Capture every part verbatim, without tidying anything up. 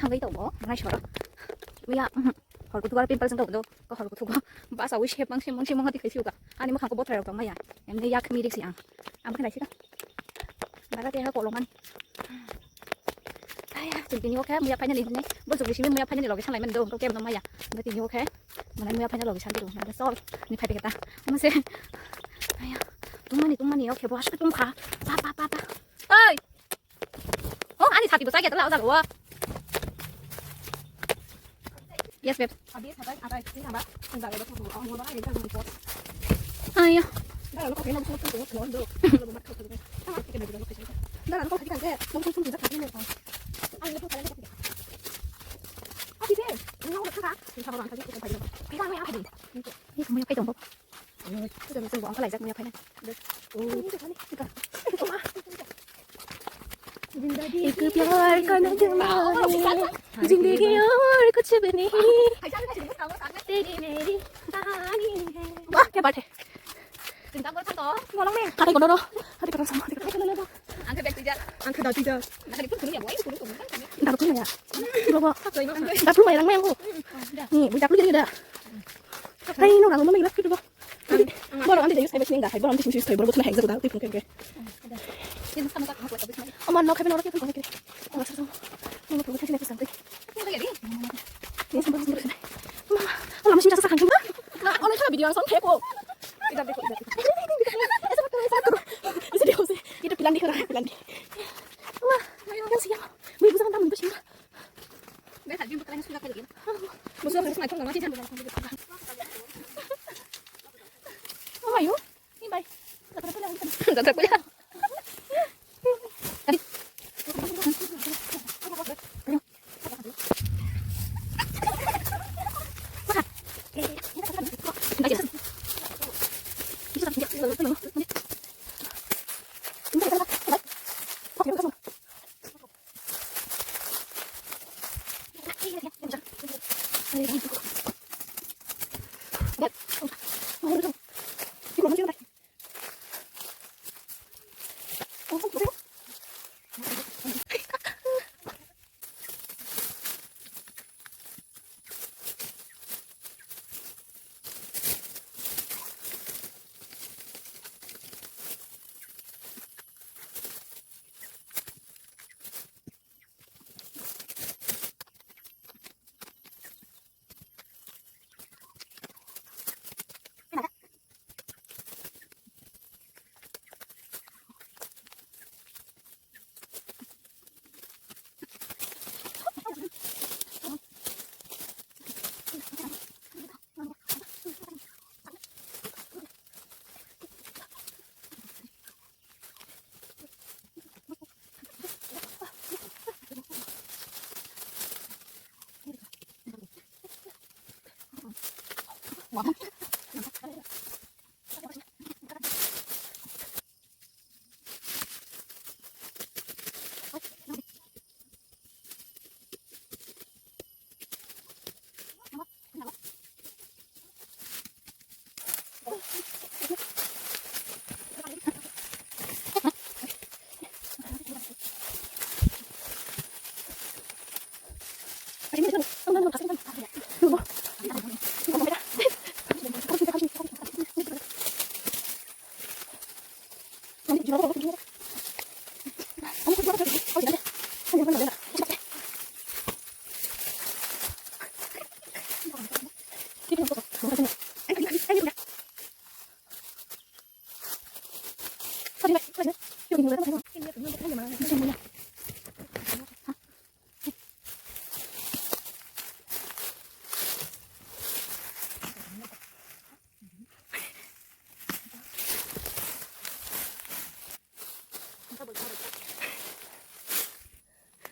Ang bai tongo, nai soro. Uya, mhm. Hor kutugo aro pimple jang tongo, ko hor kutugo. Basa wi sep mang, sep mang, sep mang hati khaisi uka. Ani mukhang ko bothra rok tong maya. Emni yak mi riksi ang. Ang khe naisi ka. Bara te ha kolong ani. Aya, tini o khe muya phainani hwnwi. Bo jugui simi muya phainani logi sanlai mani do, hwnkhe kebo maya. Bo tini o khe, mane muya phainani logi santi do. Mane sol, ni phai peketa. Mase. Aya, tungmani, tungmani, o khe bo asuk tungkha. Pa, pa, pa, pa. Oi! Oh, ani sati bo chaya tala o jaga o. Yes, babe. Ayo. Ni kamo yakai tongo. Ni kamo yakai tongo. Ni kamo yakai tongo. Ek pyar ka nazar hai, zindagi aur kuch bhi nahi, teri meri kahani hai. Wah, kya baat hai. Hatai kotor, hatai kotor sama, hatai kotor. Ang khe bag twijak. Ang khe da twijak. Ang khe phun phun ya, boy, phun phun. Da phun ya. Robo. Da phun mai lang mai ang ko. Ni, bu da phun gini da. Hai, no, rang mai la kitu ba. Borok amtwi jayus thaibai sining da, hai borok amtwi simi simi thai borok bwthwna hai jak da twi phung khe. Omo nok hai borok khe phung khe. Omo sasong. Omo phung khe sini sasong twi. Ni sambar sini sini. Mama, omo sini sasong khang ba. Omo kha video song khe ko. Idhar dekho, idhar dekho. Aisa mat karo, aisa mat karo. Isi dekho se. Ye to plan dikh raha hai, plan dikh. Mama, yang siya. Mui busa kan tamu ni bashing. Be tadi bukan sudah kali. Busa kan sini thong ma sini. Mama yo. Datang pulang.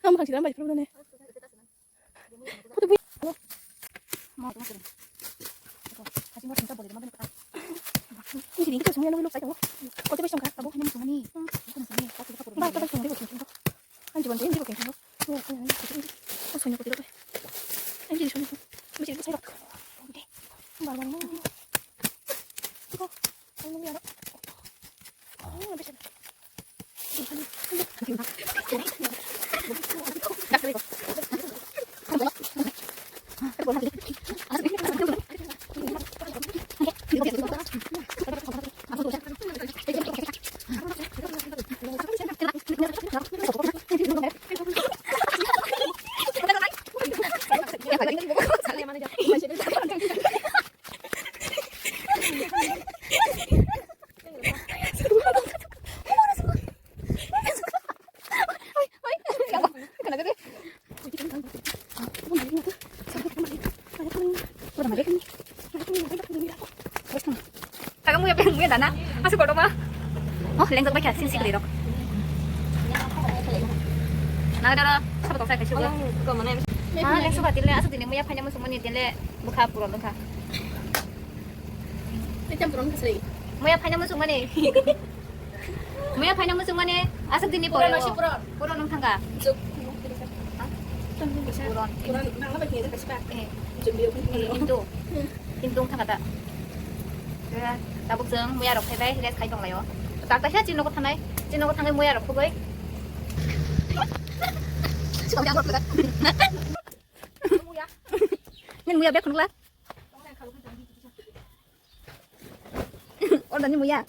Ang makan sila ang balik dulu nih. Ini sini kita semua nunggu saya tahu. Kau coba songkar, tahu? Ini semua nih. Ini semua nih. Kau coba songkar. Anjir, anjir, anjir, anjir. Oh, oh, oh, oh. Oh, soalnya aku tidak, eh. Anjir, soalnya aku. Masih ada sayap. Udah. Baru, baru. Kau, kau nunggu ya, Dok. Oh, nggak bisa. Anjir, anjir, anjir. Dah, kali kau. Taga muya beng muya dana. Asu kodo ma. Oh, lengjak bai kha, sing sik lerok. Na dara, sabo tong sai kaisi. Ah, lengsu ba tile, asu dini muya phaina musu mani tile, bukha puron bukha. Muya phaina musu mani. Muya phaina muchung mani aswk dini pore. Puron si puron. Puron wng thangkha. Juk. Ha? Puron. Puron. Nangla bai khe kaisa. Eh. Juk biyo. Eh, hindu. Hindu wng thangkha ta. Ya, tabuk jeng muya rok phaibai, rest khai tong laio. Tak tak chini nogo thanai. Chini nogo thangai muya rok khogoi. Nini muya bek khunukla. Order ni muya.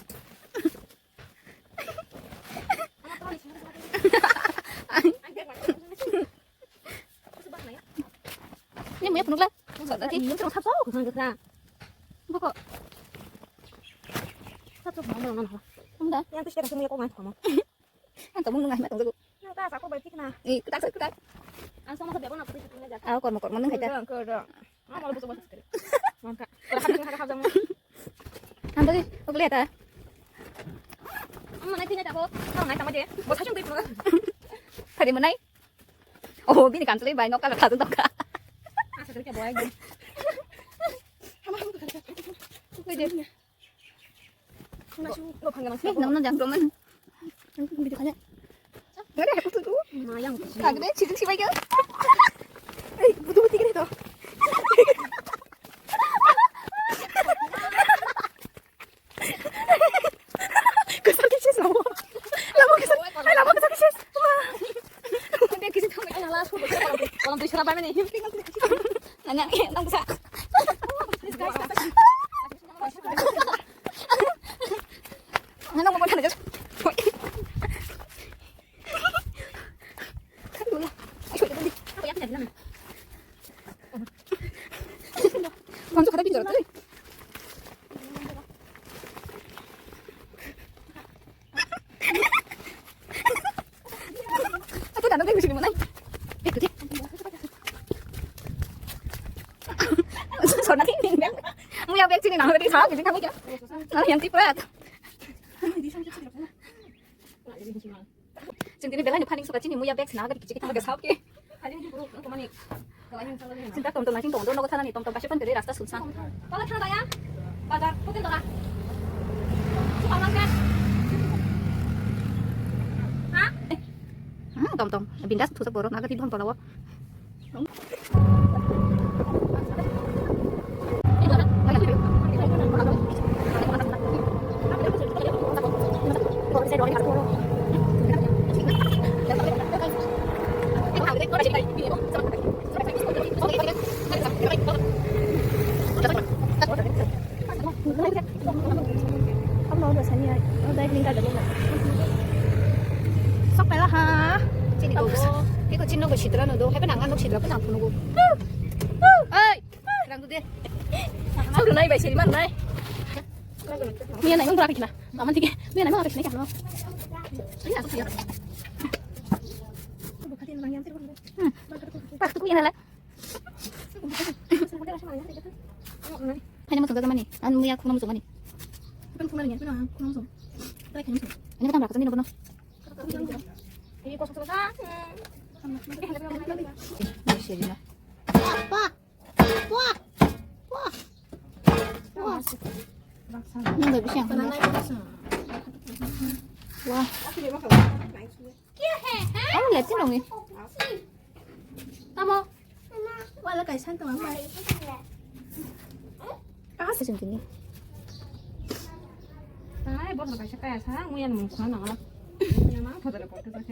Ni muya phunukla. Ni muya phunuk sap sap. Buko. Sap sap phunuk nang nang. Amda. Yang tu siapa semua kau ngai kamu. Ang tamung nang ahmat tong jago. Yang tak aku baik kena. Eh, tak tak tak. Ang sama sa bebo na putih putih aja. Aku kormo kormo nang hai ta. Kau dah. Ang malah bosok bosok sekali. Mangka. Kalau habis ada habis. Ang bagi, aku lihat ah. Ang mana sini tak kok? Kau ngai sama dia. Bos hacung tu itu. Tadi menai. Oh, bini kantor bai nok kala thadung tongkha. Asa kerja boy. Sama kamu kerja. Aku dia. Nang nang jang dong. Video kanya. Gak ada aku tuh. Mayang. Kagak deh, cincin sih baik ya. Eh, butuh butuh gitu. Kesal kesis lama. Lama kesal. Eh, lama kesal kesis. Wah. Dia kesis kamu. Ayo lah, aku kalau tuh salah banget nih. Nanya, eh, nang bisa. Nang mau makan aja. Kan juga. Ayo, kita beli. Aku yakin ya, bilang. Langsung kata pinjol tuh. Aku dah nunggu di sini mana? Eh, tuh deh. Soalnya sih, ini kan. Mau yang bek sini, nah, tadi salah, jadi kamu ya. Nah, yang tipe. Chwng tini belai no phaning suka chini muya bag sina agari kichi kitang bag sauke. Chwng ta tom tom naising tongo, nogo thanani tom tom kaisa phan twi rasta sumsa. Pala thang daya. Bazar, hotel dora. Supermarket. Ha? Hmm, tom tom. Bindas thusa borok naga tibon palawo. Sok pela ha. Chini ko. Iko chini ko sidra no do. Hai pa nang nok sidra pa nang phunu go. Oi. Rang de. Sok nai bai seri man nai. Mia nai mang bra kina. Mama tike. Mia nai mang bra kina. Ini aku siap. Pas tu ku ina la. Phaina muchung jaga mani, ang muya khuna muchung mani. Kan khuna ni, kan khuna muchung. Try khuna muchung. Ini kan raksa ni bono. Ini kosong sama. Ini sih na. Wah. Wah. Wah. Ini nggak bisa yang kena. Wah. Kamu lihat sih dong ya. Tamo. Wala kaisa tong ang bai. Ah, sejong kini. Ai, botol kaisa kaya sa, muyan mung sa nang ala. Muyan mang photo report ka sa.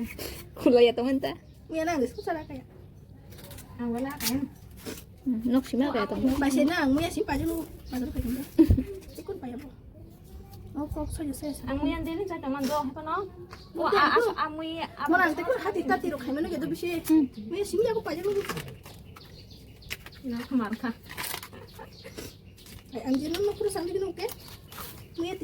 Khulai ya tong anta. Muyan ang suk sara kaya. Ang wala kaya. Nok sima kaya tong. Bai se nang muyan sim paju. Paju kaya. Ikun paya bo. Kok soyo se. Ang muyan dili jai tama do hapa no. O a a a muya. Mona ang tekor hati tati ro khaimano gedo bisi. Muya simi aku pajak lugu. Ina khamar kha. Ai ang jeno no kuru sandi gino ke. Muya